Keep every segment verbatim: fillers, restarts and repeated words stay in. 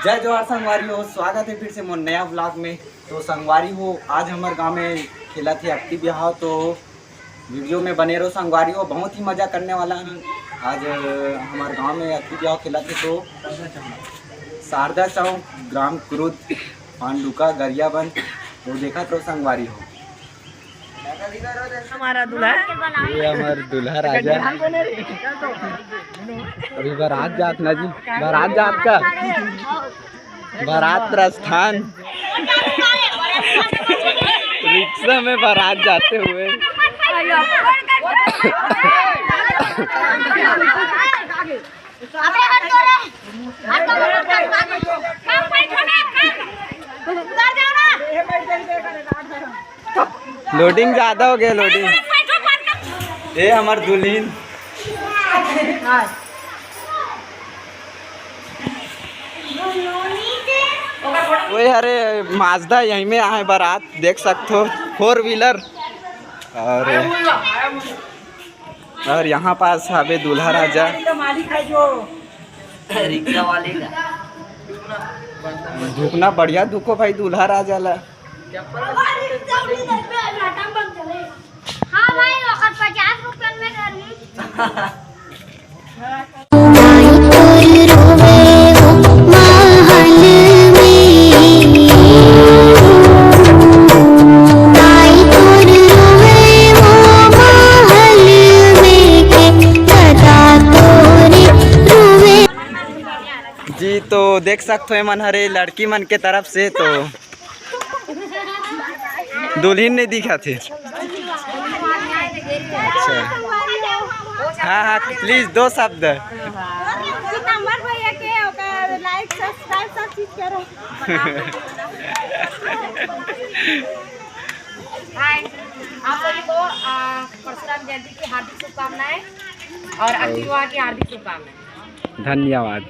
जय जोहार संगवारी हो, स्वागत है फिर से मोर नया vlog में। तो संगवारी हो, आज हमर गांव में खेलत हे अक्ति बिहाव, तो video में बने रहो संगवारी हो, बहुत ही मजा करने वाला है। आज अ, हमारे गांव में अक्ति बिहाव खेलत हे, तो शारदा चौक, ग्राम क्रुद, पांडुका, गरियाबंद, तो देखत रहो संगवारी हो। हमारा दूल्हा। ये हमार दूल्हा राजा। अभी बारात जात ना जी, बारात जात का, बारात प्रस्थान। रिक्शा में बारात जाते हुए। अबे हट तो रे। हट तो रे। उधर जाओ ना। Loading ज्यादा हो गया, loading। ये हमार दुल्हन। ओए, अरे, Mazda यहीं में आहे बारात, देख सकते हो, four wheeler। और, और यहाँ पास हवे दूल्हा राजा। रिक्शा वाले का। झुकना बढ़िया दुको भाई दूल्हा राजा ला। हाँ भाई, ओकर पचास रुपया में गर्मी। जी, तो देख सकते हो, एमन हरे लड़की मन के तरफ से तो दुल्हन नहीं दिखा थे। अच्छा, हाँ, हाँ, please दो शब्द। पीताम्बर भैया के ओकर like, subscribe, सब चीज करो। हाय, आप सभी को, आ, परशुराम जयंती की हार्दिक शुभकामनाएं और अक्ति बिहाव की हार्दिक शुभकामनाएं। धन्यवाद।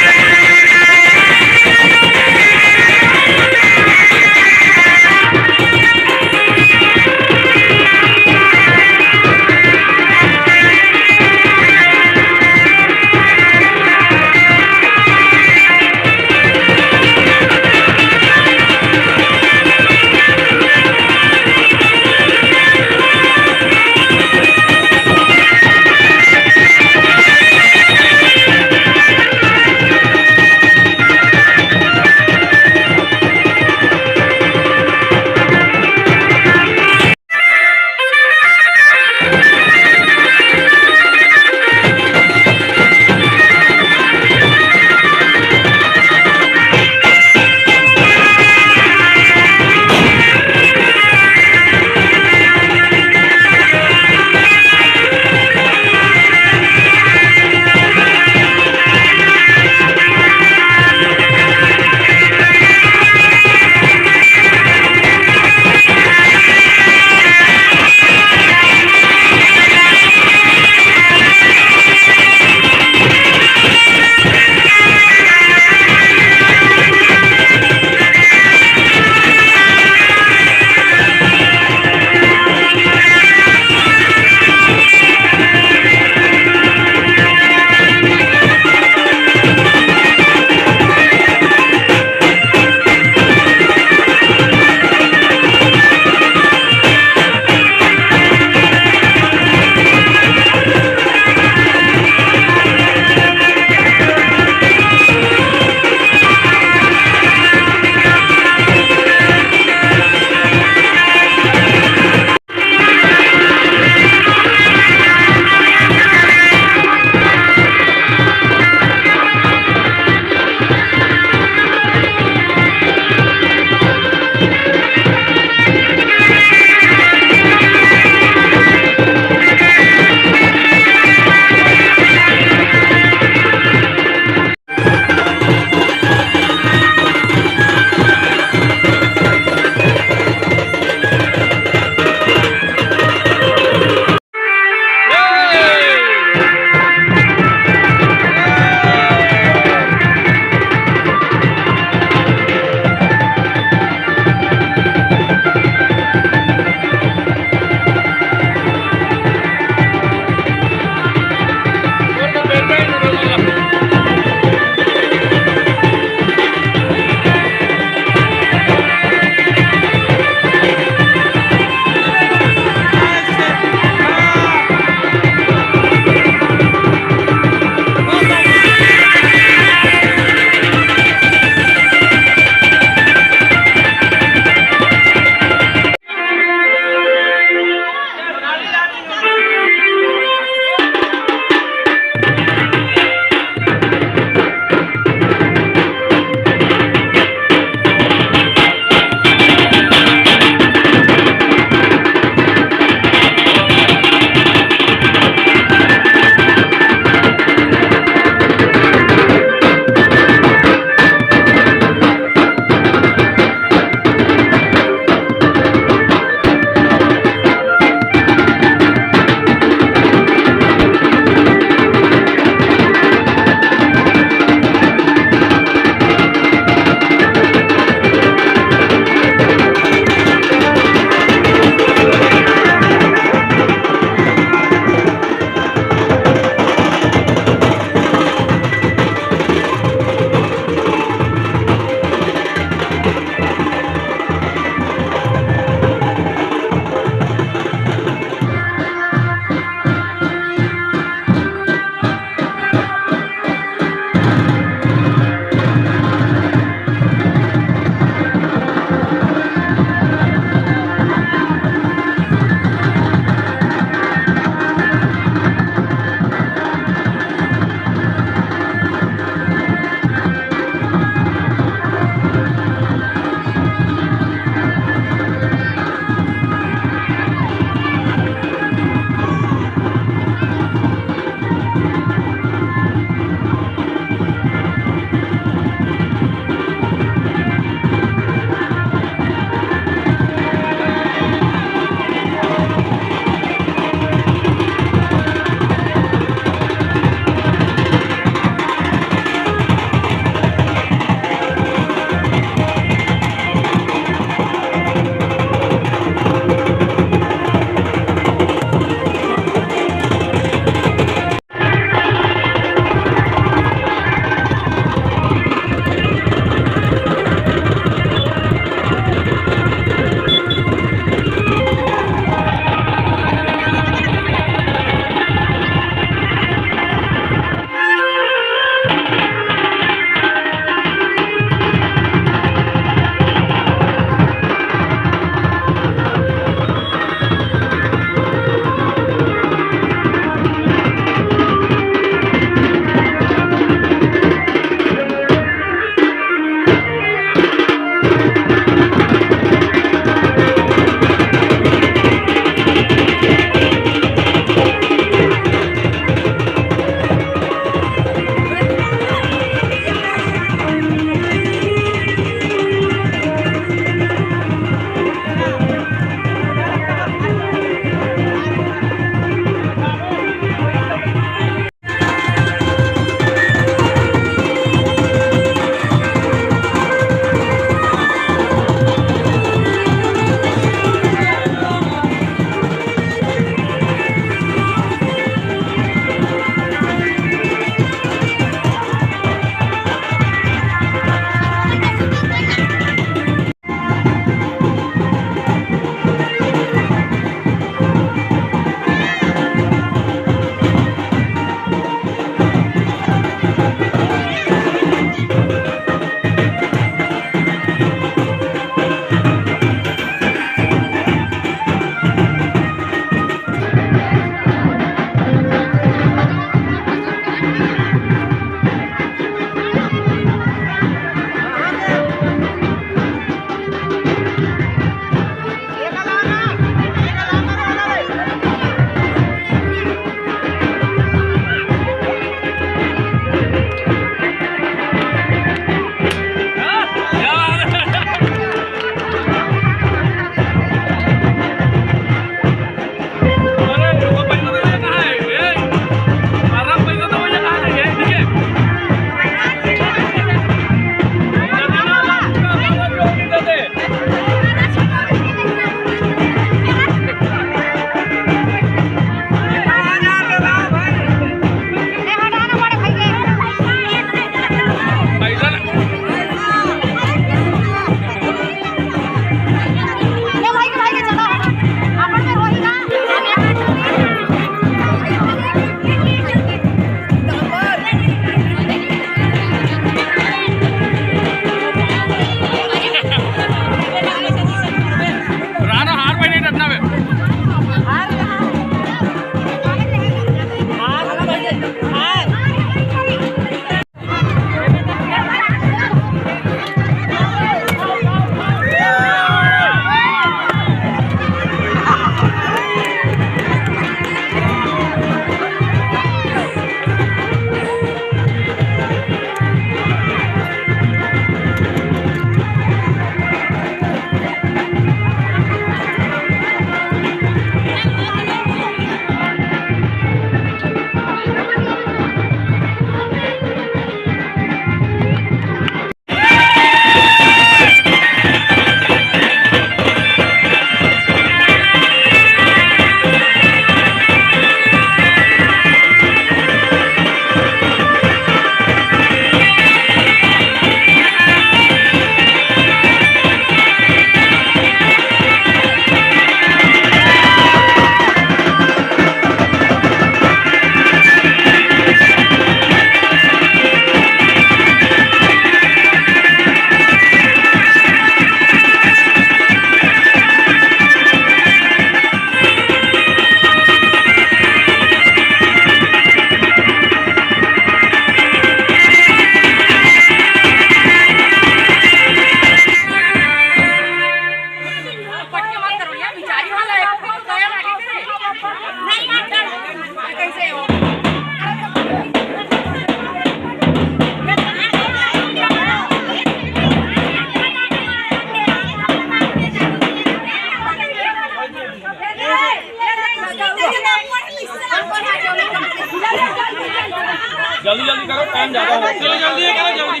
जल्दी जल्दी करो, टाइम ज्यादा हो। चलो जल्दी करो, जल्दी।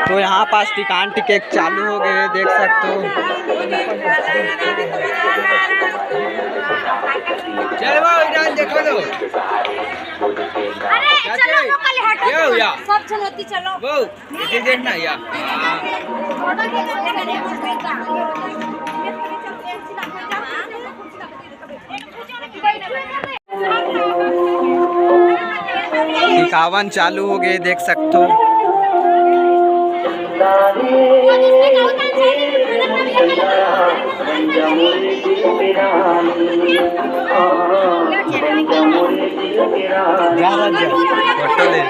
तो यहाँ पास टिकान टिकेट चालू हो गए, देख सकते हो। चलो, इधर देखो तो। अरे, चलो, लोकल हटो, क्या हो गया? सब चलो, चलो। वो, ये देखना या। दिखावन चालू हो गए, देख सकते हो। फोटो ले।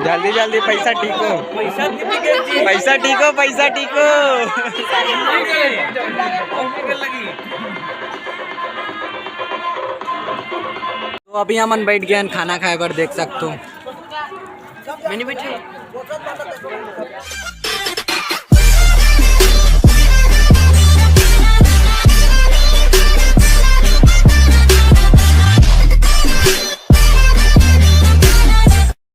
जल्दी जल्दी पैसा टिको। पैसा टिको, पैसा टिको। तो अभी हमन बैठ गए हैं खाना खाए बर, देख सकते हो। मैंने बैठे।